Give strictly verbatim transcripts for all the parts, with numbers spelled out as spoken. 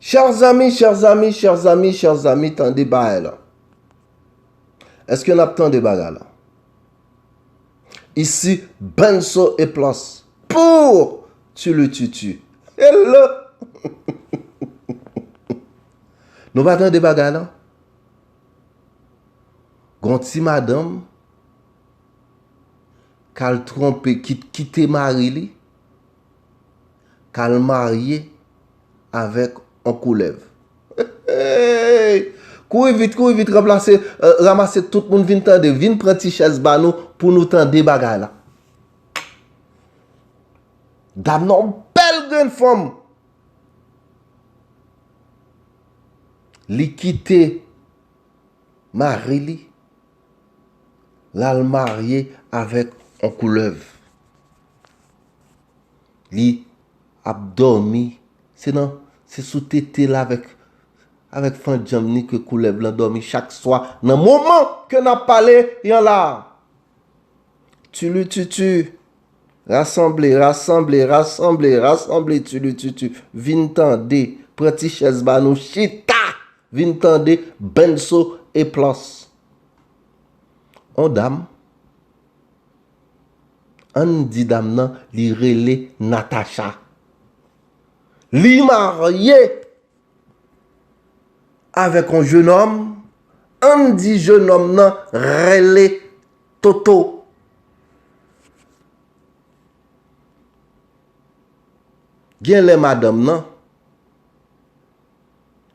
Chè zanmi, chè zanmi, chè zanmi, chè zanmi, tande bagay la. Èske n ap tande bagay la? Isi, Benso e Plos pou Tulututu. Hello! Nou pa tande bagay la? Gon ti madanm k al twonpe, ki kite mari li, k al marye avèk on koulèv. Hey! Kouri vit, kouri vit, ranplase, euh, ranmase tout moun vin tande, vin pran ti chèz ba nou pou nou tande bagay la. Dam nan, yon bèl grenn fanm. Li kite mari li, l al marye avèk on koulèv. Li ap dòmi, se nan, se sou tete l avèk, avèk fannjanm ni ke koulèv lan dòmi chak swa nan moman ke n ap pale yan la. Tulututu, rasanble, rasanble, rasanble, rasanble, Tulututu, vin tande, pran ti chèz ba nou, chita, vin tande, Benso e Plos. On dam, ann di dam nan, li rele Natacha. Li marye avèk on jenòm, ann di jenòm nan rele Toto. Genlè madanm nan,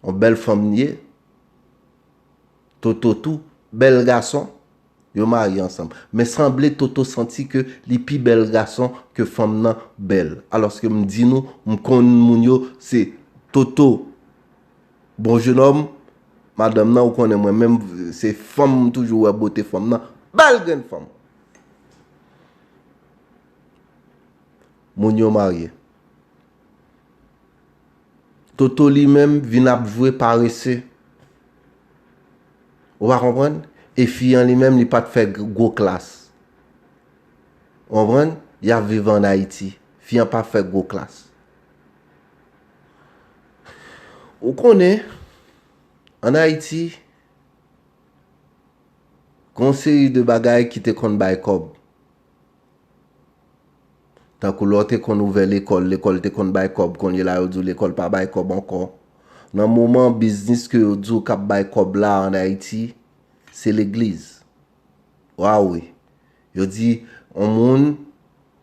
on bèl fanm li ye, Toto tou, bèl gason, yo marye ansanm. Men sanble Toto santi ke li pi bèl gason ke fanm nan bèl. Alòske m di nou, m konn moun yo, se Toto, bon jenòm, madanm nan, ou konnen mwen menm, se fanm m toujou wè bote fanm nan, bèl grenn fanm. Moun yo marye. Toto li menm vin ap jwe parese. Ou pa konprann? E fi an li menm, li pa t fè g-, gwo klas. Ou konprann? Y ap viv ann Ayiti. Fi an pa fè gwo klas. Ou konnen, ann Ayiti, gon seri de bagay ki te konn bay kòb. Tankou lè w te konn ouvè lekòl, lekòl te konn bay kòb, kounye la yo di w lekòl pa bay kòb ankò. Nan moman biznis ke yo di w k ap bay kòb la ann Ayiti, se legliz. Wa wi. Yo di, on moun,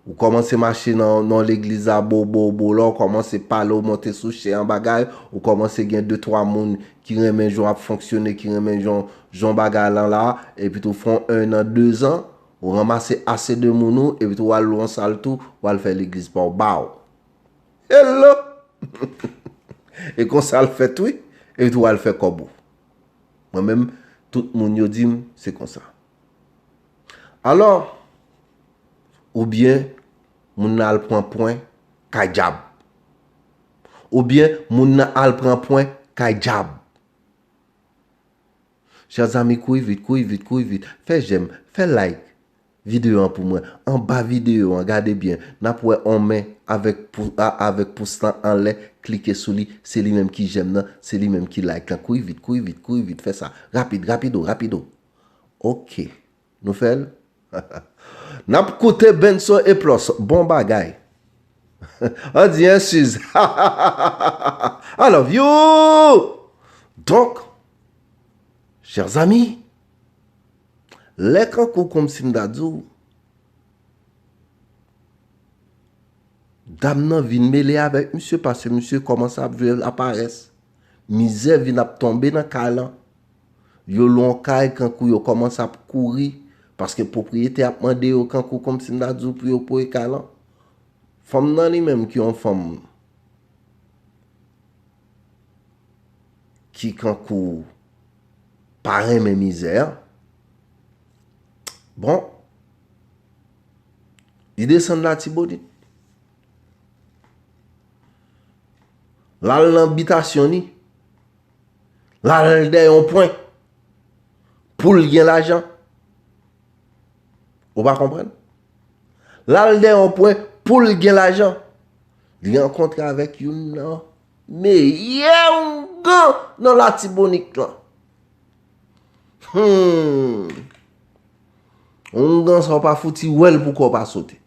ou kòmanse mache nan, nan legliz la, bo, bo, bo, la, ou kòmanse pale, ou monte sou chè an bagay, ou kòmanse gen de, twa moun ki renmen jan w ap fonksyone, ki renmen jan, jan bagay lan la, epi tou fè on en an, de zan, ou ranmase ase de moun ou, epi tou w al lwe yon sal tou, w al fè legliz pa w, baw. Hello! E konsa l fèt wi, epi tou w al fè kòb ou. Mwen menm, tout moun yo di m, se konsa. Alò, oubyen moun nan al pran pwen kay dyab. Oubyen moun nan al pran pwen kay dyab. Chè zanmi, kouri vit, kouri vit, kouri vit. Fè jèm, fè like videyo an pou mwen. Anba videyo an, gade byen. N ap wè on men avèk pou-, a-, avèk pous lan anlè. Klike sou li. Se li menm ki jèm nan. Se li menm ki like lan. Kouri vit, kouri vit, kouri vit. Fè sa. Rapid, rapido, rapido. Oke. Nou fè l? N ap koute Benso e Plos. Bon bagay. An di, en, Suze. I love you! Donk, chè zanmi, lè kankou kòmsi m ta di w, dam nan vin mele avèk misye, paske misye kòmanse ap jwe laparès. Mizè vin ap tonbe nan kay lan. Yo lwe yon kay, kankou yo kòmanse ap kouri, paske pwopriyetè ap mande yo kankou kòmsi m ta di w pou yo peye kay lan. Fanm nan li menm ki yon fanm ki kankou pa renmen mizè a. Bon, li desann Latibonit. L al nan bitasyon li. L al dèyè yon pwen pou l gen lajan. Ou pa konprann? L al dèyè yon pwen pou l gen lajan. Li rankontre avèk youn nan Meyè oungan nan Latibonit lan. Hmm. Oungan sa w pa fouti wè l pou kò w pa sote.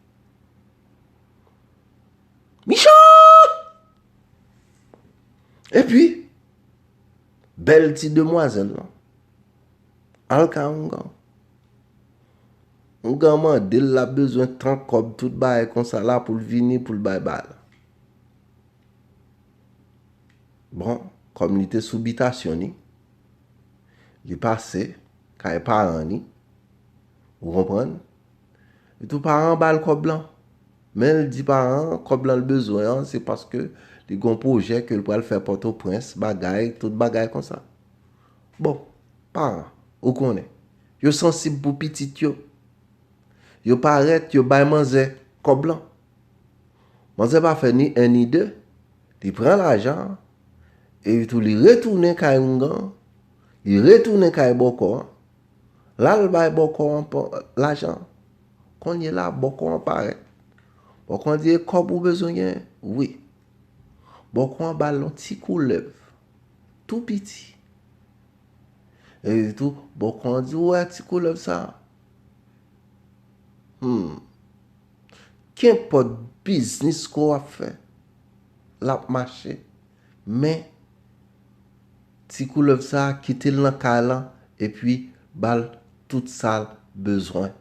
Michan! Epi, bèl ti demwazèl lan al kay oungan. Oungan mande l, l ap bezwen tan, kòb, tout bagay konsa la pou l vini, pou l bay ba l. Bon, kòm li te sou bitasyon li, li pase kay paran li, ou konprann? Etou paran an ba l kòb lan. Men l di paran an, kòb lan l bezwen an, se paske li gon pwojè ke l pral fè Pòtoprens, bagay, tout bagay konsa. Bon, paran, ou konnen, yo sansib pou pitit yo. Yo parèt, yo bay manzè kòb lan. Manzè pa fè ni en ni de, li pran lajan an, epi tou li retounen kay oungan an, li retounen kay bòkò an, l al bay bòkò an lajan an. Kounye la, bòkò an parèt. Bòkò an di, e kòb ou bezwen genyen? Wi. Bòkò an ba l yon ti koulèv, tou piti. Epi tou, bòkò an di, ou wè ti koulèv sa a? Hmm. Kenpòt biznis ke w ap fè, l ap mache. Men, ti koulèv sa a, kite l nan kay lan, epi ba l tout sa l bezwen.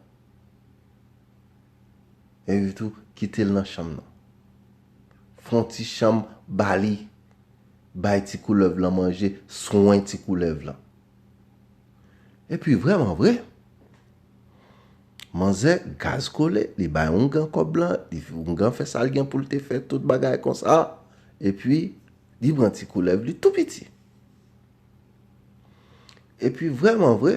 Epi tou, kite l nan chanm nan. Fè yon ti chanm ba li. Bay ti koulèv lan manje, swen ti koulèv lan. Epi vrèman vre, manzè gaz kole, li bay oungan kòb lan, li, oungan fè sa l gen pou l te fè, tout bagay konsa. Epi, li pran ti koulèv li tou piti. Epi vrèman vre,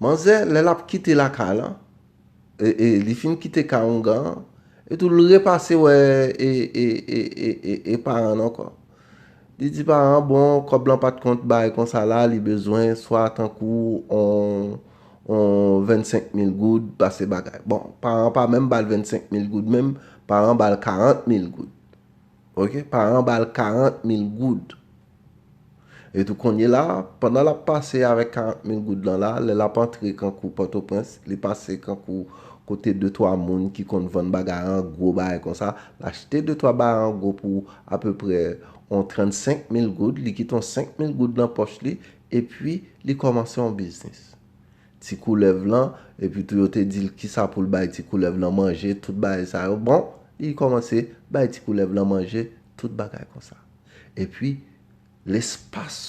manzè, lè l ap kite lakay lan, e, e, li fin kite kay oungan an, epi tou l repase wè e, e, e, e, e, e paran l ankò. Li di paran an, bon, kòb lan pa t konn bay konsa la, li bezwen swa tankou on, on vennsenk mil goud, pase bagay. Bon, paran an pa menm ba l vennsenk mil goud menm, paran an ba l karant mil goud. Ok, paran an ba l karant mil goud. Epi tou kounye la, pandan l ap pase avèk karant mil goud lan la, lè l ap antre kankou Pòtoprens, li pase kankou kote de twa moun ki konn vann bagay an gwo, bagay konsa, l achte de twa bagay an gwo pou apeprè on trannsenk mil goud, li kite on senk mil goud nan pòch li, epi li kòmanse yon biznis. Ti koulèv lan, epi tou yo te di l kisa pou l bay ti koulèv lan manje, tout bagay sa yo. Bon, li kòmanse bay ti koulèv lan manje, tout bagay konsa. Epi, lespas,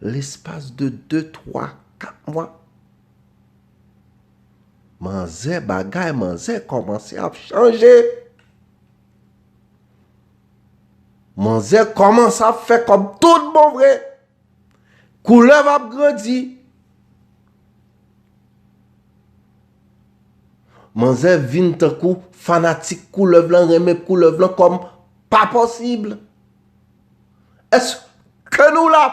lespas de de, twa, kat mwa, manzè, bagay manzè kòmanse ap chanje. Manzè kòmanse ap fè kòb tout bon vre. Koulèv ap grandi. Manzè vin tankou fanatik koulèv lan, renmen koulèv lan kòm pa posib. Èske nou la?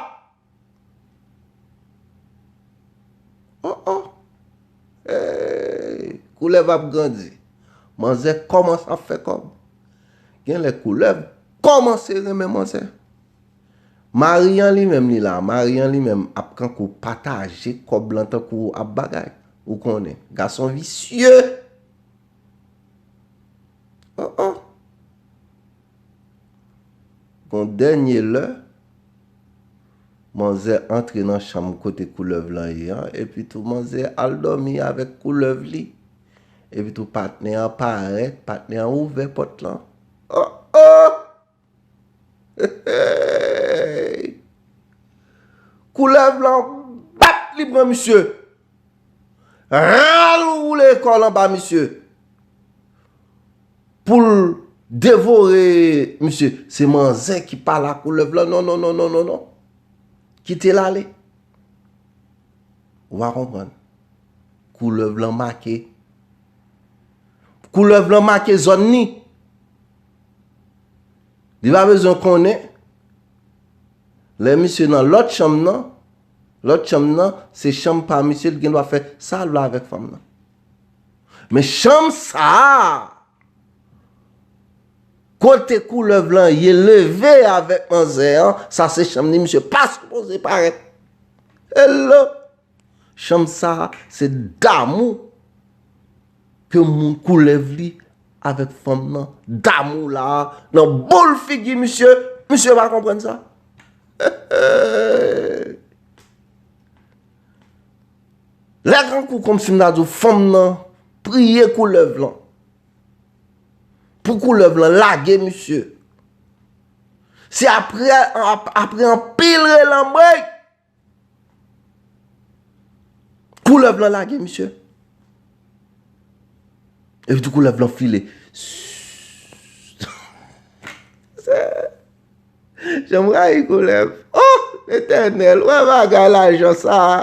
Oh, oh. Hey, koulèv ap grandi. Manzè kòmanse ap fè kòb. Genlè koulèv kòmanse renmen manzè. Mari an li menm li la, mari an li menm ap kankou pataje kòb lan tankou ap bagay. Ou konnen, gason visye. Oh, oh. Gon dènye lè, manzè antre nan chanm kote koulèv lan ye an, epi tou manzè al dòmi avèk koulèv li. Epi tou patnè an parèt, patnè an ouvè pòt lan. Oh, oh! Hey! Koulèv lan bat li pran misye. Ral woule kò l anba misye. Pou l devore misye. Se manzè ki pale a koulèv lan. Non, non, non, non, non, non. Kite l ale. Ou pa konprann. Koulèv lan make. Koulèv lan make zòn ni. Li pa bezwen konnen. Lè misye nan lòt chanm nan, lòt chanm nan, se chanm pa misye, li gen dwa fè sa l vle avèk fanm nan. Men chanm sa a, Kote koulèv lan ye leve avèk manzè an, sa se chanm li, misye pa sipoze parèt. Hello! Chanm sa a, se damou ke moun koulèv li avèk fanm nan. Damou la a, nan boul figi misye, misye pa konprann sa. Lè kankou kòmsi m ta di w fanm nan priye koulèv lan. Pou koulèv lan lage misye. Se apre, ap-, apre anpil relanbre, koulèv lan lage misye. Epi tou koulèv lan file. Jan m rayi koulèv. Oh, Letènèl, wè bagay lajan sa a.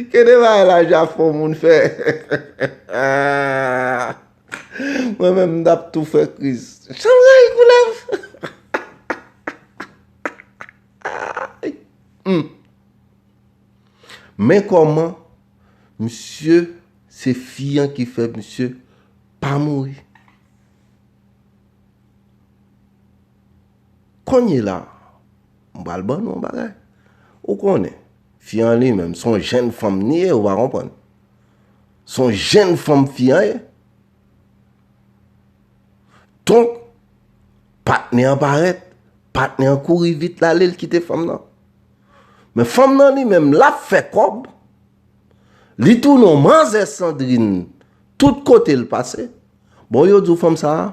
Ke de bagay lajan ap fè yon moun fè. Mwen menm, m t ap tou fè kriz. Jan m rayi koulèv. Hmm. Men kòman, misye, se fi an ki fè misye pa mouri. Kounye la, m pral ban nou yon bagay. Ou konnen, fi an li menm, se yon jenn fanm li ye, ou pa konprann. Se yon jenn fanm fi an ye. Donk, patnè an parèt, patnè an kouri vit l ale, l kite fanm nan. Men fanm nan li menm, l ap fè kòb, li tounen yon manzè Sandrin tout kote l pase. Bon, yo di w fanm sa a,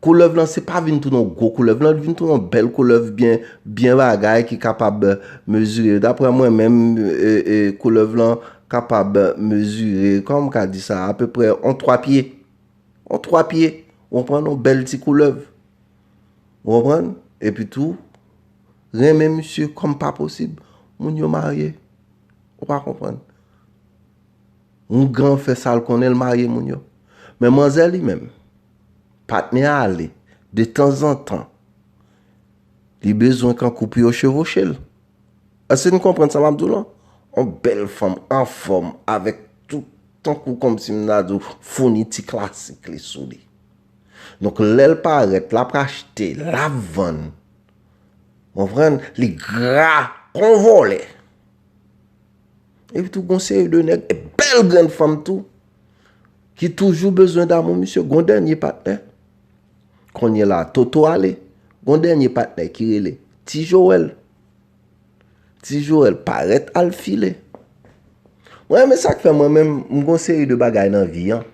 koulèv lan se pa vin tounen yon gwo koulèv, lan vin tounen yon bèl koulèv byen, byen bagay ki kapab, eh, mezire. Daprè mwen menm, eh, eh, koulèv lan kapab mezire, kòman m ka di sa, apeprè yon twa pye. Yon twa pye, ou konprann, yon bèl ti koulèv. Ou konprann? Epi tou, renmen misye kòm pa posib. Moun yo marye. Ou pa konprann. Oungan fè sa l konnen, l marye moun yo. Men manzè li menm, patnè a ale, de tanzantan, li bezwen kankou pou yo chevoche l. Èske n konprann sa m ap di w lan? Yon bèl fanm anfòm, avèk tout, tankou kòmsi m ta di w, founiti klasik li sou li. Donk, lè l parèt, l ap achte, l ap vann. Konprann? Li gra kon vòlè. Epi tou, gon seri de nèg, e bèl grenn fanm tou, ki toujou bezwen damou misye. Gon dènye patnè. Kounye la, Toto ale. Gon dènye patnè ki rele Ti Joel. Ti Joel parèt al file. Mwen, men sa k fè mwen menm, m gon seri de bagay nan vi an,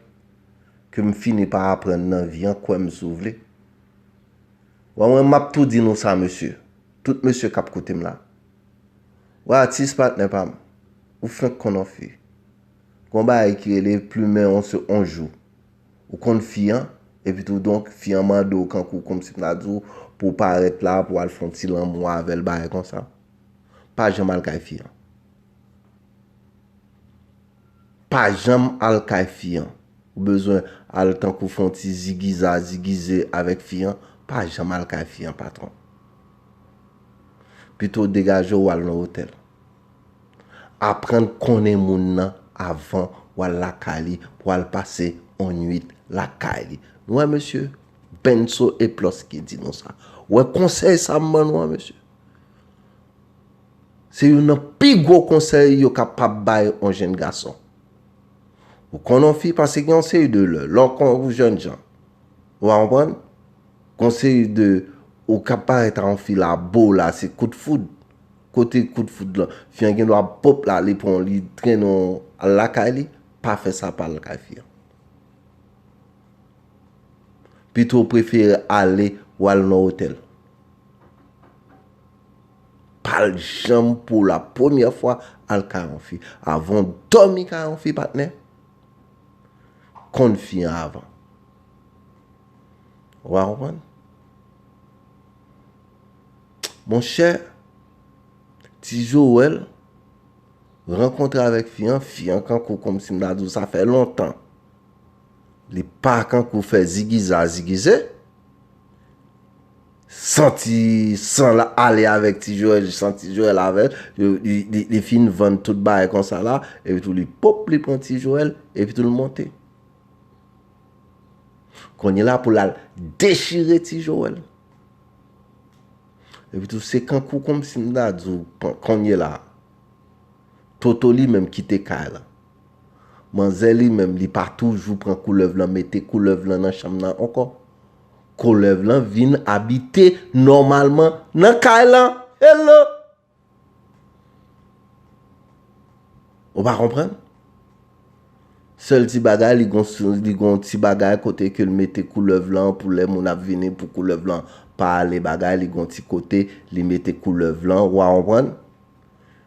ke m fini pa aprann nan vi an, kwè m si w vle. Wè, mwen, m ap tou di nou sa, mesye. Tout mesye k ap koute m la. Wè, atis patnè pa m, ou fenk konn yon fi. Gon bagay ki rele plimen yon se, yon jou. Ou konn fi an, epi tou donk, fi an mande w kankou, kòmsi m ta di w, pou w parèt la, pou w al fè yon ti lanmou avè l, bagay konsa. Pa janm al kay fi an. Pa janm al kay fi an. Ou bezwen al tankou fè yon ti zigiza, zigize avèk fi an. Pa janm al kay fi an, patwon. Pito w degaje w, w al nan otèl. Aprann konnen moun nan avan w al lakay li, pou w al pase yon nuit lakay li. Nou wè, mesye, Benso Eploski di nou sa. Ou wè konsèy sa m ban nou an, mesye? Se youn nan pi gwo konsèy yo kapab bay yon jenn gason. Ou konn yon fi, paske gen yon seri de lè, lè w konn yon jèn jan, ou pa konprann? Gon seri de, ou ka parèt a yon fi la, bo la, se kout foud. Kote kout foud lan? Fi an gen dwa pop la, li pran w, li trennen w al lakay li, pa fè sa, pa al kay fi an. Pito w prefere ale, w al nan otèl. Pa al janm pou la premyè fwa al kay yon fi. Avan w dòmi kay yon fi, patnè, konn fi an avan. Ou pa konprann? Monchè, Ti Joel rankontre avèk fi an, fi an kankou kòmsi m ta di w sa fè lontan. Li pa kankou fè zigiza zigize. Santi san la ale avèk Ti Joel, santi Joel avè l, li, li, li, li fin vann tout bagay konsa la, epi tou li pop, li pran Ti Joel, epi tou li monte. Kounye la pou l al dechire Ti Joel. Epi tou, se kankou kòmsi m ta di w, kounye la, Toto li menm kite kay la. Manzè li menm, li pa toujou pran koulèv lan, mete koulèv lan nan chanm nan ankò. Koulèv lan vin abite nòmalman nan kay lan. Hello! Ou pa konprann? Sèl ti bagay, li gon, li gon ti bagay kote ke l mete koulèv lan pou lè moun ap vini pou koulèv lan pa ale bagay, li gon ti kote, li mete koulèv lan, ou pa konprann?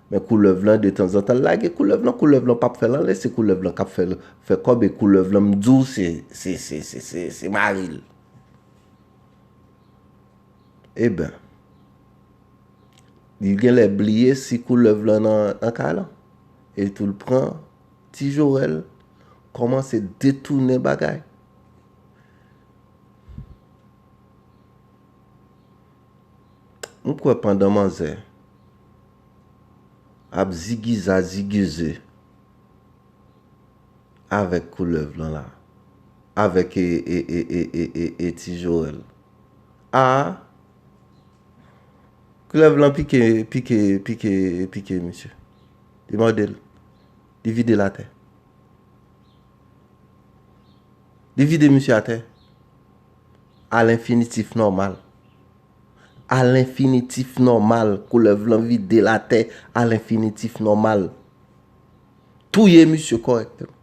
Men koulèv lan, detanzantan, l lage koulèv lan, koulèv lan p ap fè l anlè, se koulèv lan k ap fè, fè kòb, e koulèv lan, m di w, se, se, se, se, se, se mari l. Eben, li genlè bliye si koulèv lan nan, nan kay lan. E tou l pran Ti Joel, kòmanse detounen bagay. M kwè pandan manzè ap zigiza zigize avèk koulèv lan la, avèk e, e, e, e, e, e, e Ti Joel. A, koulèv lan pike, pike, pike, pike misye. Li mòde l. Li vide l atè. Li vide misye atè. A lenfinitif nòmal. A lenfinitif nòmal. Koulèv lan vide l atè a lenfinitif nòmal. Touye misye kòrèkteman.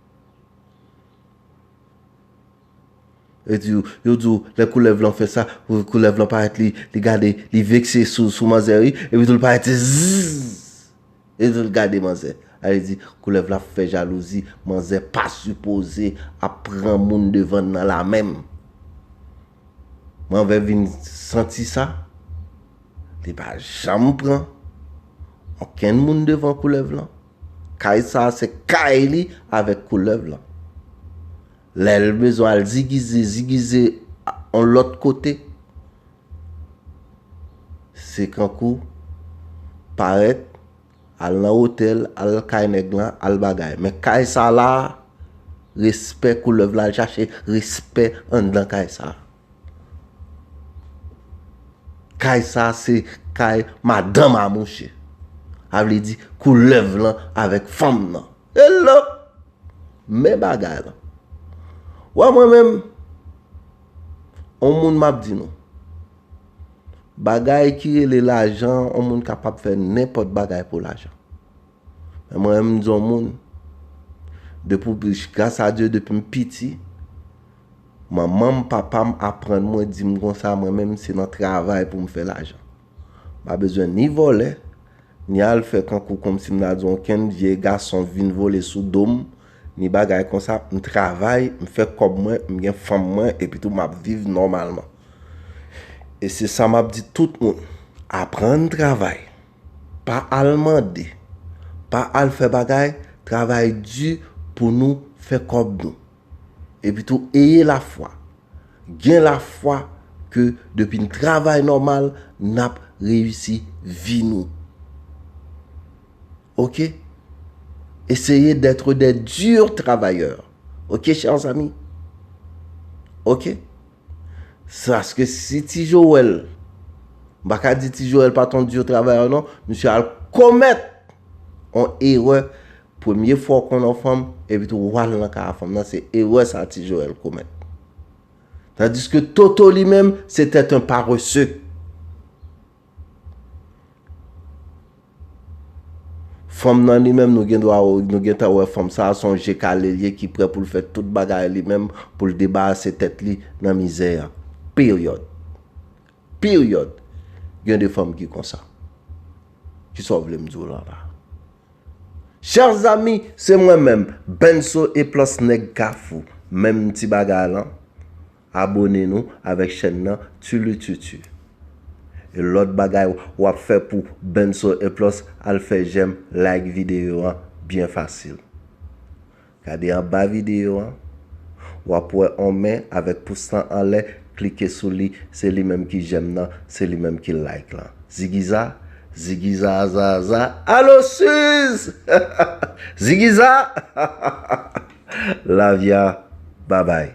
Yo di w, yo di w, lè koulèv lan fè sa, koulèv lan parèt li, li gade, li vekse sou, sou manzè, wi, epi tou l parèt, se zzz. Epi tou l gade manzè. A vle di, koulèv la fè jalouzi, manzè pa sipoze ap pran moun devan nan la menm. Manzè vin santi sa, li pa janm pran okenn moun devan koulèv lan. Kay sa a se kay li avèk koulèv lan. Lè l bezwen al zigize, zigize yon lòt kote, se kankou parèt, al nan otèl, al kay nèg lan, al bagay. Men kay sa la, respè koulèv la, al chache respè anndan kay sa. Kay sa se kay madanm a mouche. A vle di koulèv lan avèk fanm nan. Hello! Men bagay lan. Wè mwen menm, on moun m ap di nou. Bagay ki rele lajan, on moun kapab fè nenpòt bagay pou lajan. Men mwen menm m di on moun, depi, gras a Dye, depi m piti, manman m, papa m aprann mwen, di m konsa, mwen menm se nan travay pou m fè lajan. M pa bezwen ni vòlè, ni al fè kankou kòmsi m ta di okenn vye gason vin vole sou do m, ni bagay konsa. M travay, m fè kòb mwen, m gen fanm mwen, epi tou m ap viv nòmalman. E se sa m ap di tout moun. Aprann travay. Pa al mande. Pa al fè bagay. Travay di pou nou fè kòb nou. Epi tou, eye lafwa. Gen lafwa ke depi n travay nòmal, n ap reyisi vi nou. Oke? Essayez d'être des durs travailleurs. Oke, chers amis? Oke? Paske si Ti Joel, m pa ka di Ti Joel pa t on dur travailleur non, misye al komèt on erè, premye fwa w konn on fanm, epi tou w al nan kay a fanm nan, se erè sa Ti Joel komèt. Tandis que Toto li menm, c'était un paresseux. Fanm nan li menm, nou gen dwa, nou gentan wè fanm sa a se yon je kale l ye ki prè pou l fè tout bagay li menm pou l debarase tèt li nan mizè a. Peryòd. Peryòd. Gen de fanm ki konsa. Kisa w vle m di w la la? Chers amis, se mwen menm, Benso Eplos nèg Kafou. Menm ti bagay lan. Abone nou avèk chèn nan, Tulututtu. E lòt bagay w ap fè pou Benso Eplos, al fè j'aime, like videyo an, byen fasil. Gade anba videyo an, w ap wè on men avèk pous lan anlè, klike sou li, se li menm ki j'aime nan, se li menm ki like lan. Zigiza, zigiza, za, za, alo sis! Zigiza! Lavya, babay.